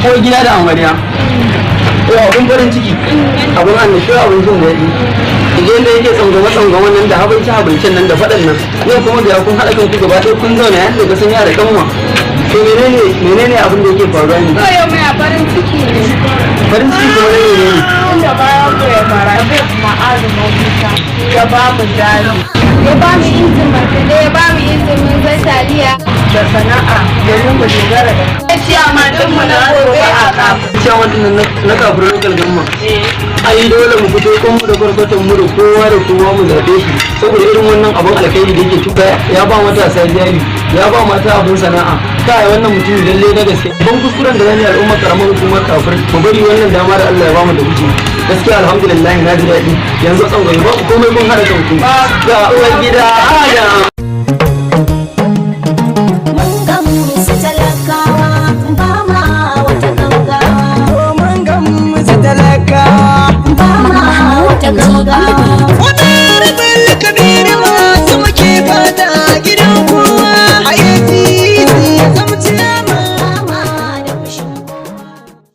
Ko gida da amarya. To, abun farin ciki, abun annashuwa, abun jin daɗi. Idan da yake tsangwame tsangwame nan da habaici habaicin nan da faɗan nan, yau kuma ga kun haɗa kanku gaba ɗaya, kun zauna yadda ka san yara kanwa. To, menene abin da yake faruwa ne? To, yau muna farin ciki ne. Farin ciki kuma ne menene? Inda bayan goya marabe ma'azu Musa ya ba mu jari. Ya ba mu injin markaɗe, ya ba mu injin minzan taliya. Da sana'a domin mu dogara da Ciyaman ɗinmu na gobe a kafin. Ciyaman ɗin nan na Kafur Local Government, ai dole mu fito kan mu da kwarkwatan mu da kowa da kowa mu zaɓe shi, saboda irin wannan abun alkhairi da yake tuka. Ya ba matasa jari, ya ba mata abun sana'a. Kai, wannan mutum lalle na gaske. Ban kuskuren da zani, al'umma karamar hukumar Kafur, mu bari wannan dama da Allah ya bamu da wuce. Gaskiya, alhamdulillah, na ji daɗi. Yanzu tsangwame ba komai, kun haɗa kanku ga uwar gida da Mun gamsu talakawa, ba ma wata gaugawa. Mun gamsu talakawa. Ba ma wata gaugawa.